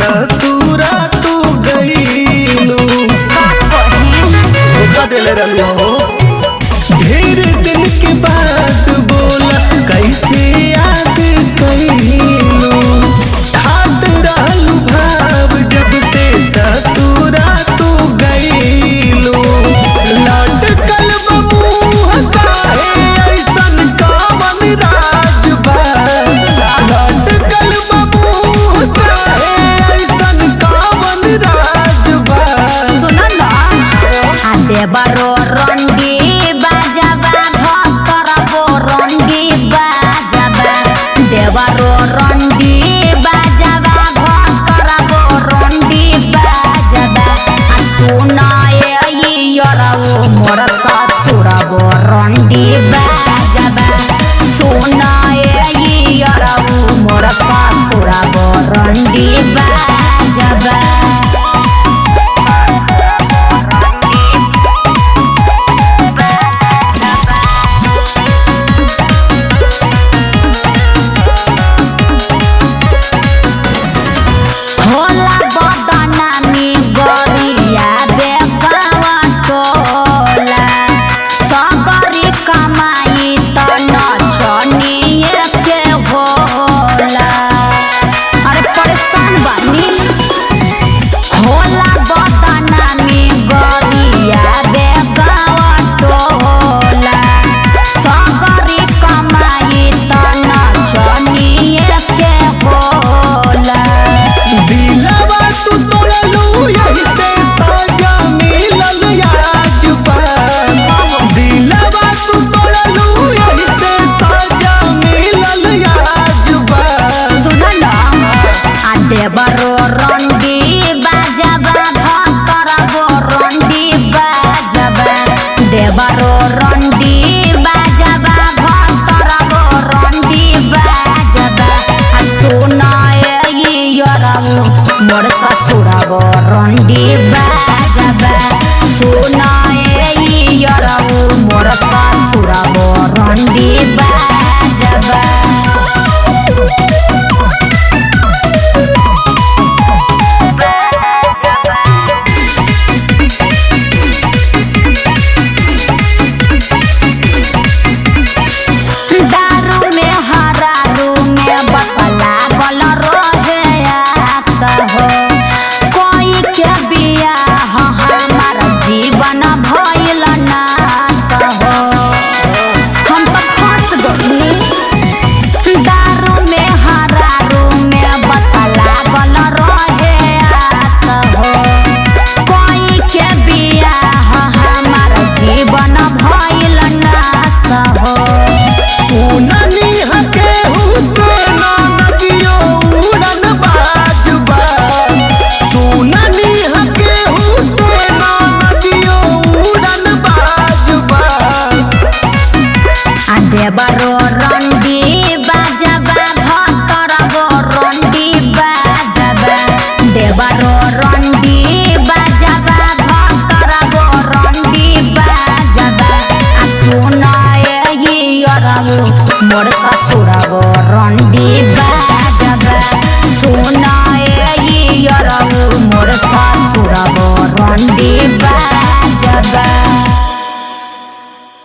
ससुरा तू गईलू। का कहे? धोखा देले रहलू हो। ढेर दिन के बाद बोला कैसे याद कईलू। खात रहलू भाव जब से ससुरा तू गईलू। लटकल बा मुँह काहे ऐसन कावन राज बा। लटकल बा मुँह काहे ऐसन कावन राज बा। सुन न आ देवरो रंडी बाजबा भतरबो रंडी बाजबा। देवरो रंडी बाजबा भतरबो रंडी बाजबा। आ सुन ए यरौ मोर ससुरबो रंडी बाजबा। सुन ए यरौ मोर ससुरबो रंडी बाजबा। होला बदनामी गरिया बेगावा टोला। सगरी कमाई त नचनिए के होला। अरे परेशान बानी। होला बदनामी गरिया बेगावा टोला। सगरी कमाई त नचनिए के होला। दिलवा तू तोड़लू यही से साजा मिलल आज बा। दिलवा तू तोड़लू यही से साजा मिलल आज बा। सुन न आ देवरो रंडी बाजबा भतरबो रंडी बाजबा। देवरो रंडी बाजबा भतरबो रंडी बाजबा। आ सुन ए यरौ मोर ससुरबो रंडी बाजबा। सुन ए यरौ मोर ससुरबो रंडी बाजबा। दारू में हरारू में बसला गल रहे आस हो। कोई के बियाह हमार जीवन भइल नास हो। हम त फंस गइनी। दारू में हरारू में बसला गल रहे आस हो। कोई के बियाह हमार जीवन भइल नास हो। सुननी हके हुसैन नदियो उड़न बाज बा। सुननी हके हुसैन नदियो उड़न बाज बा। आ देवरो रंडी बाजबा भतरबो रंडी बाजबा। देवरो रंडी बाजबा भतरबो रंडी बाजबा। आ सुन ए यरौ मोर ससुरबो रंडी बाजबा। सुन ए यरौ मोर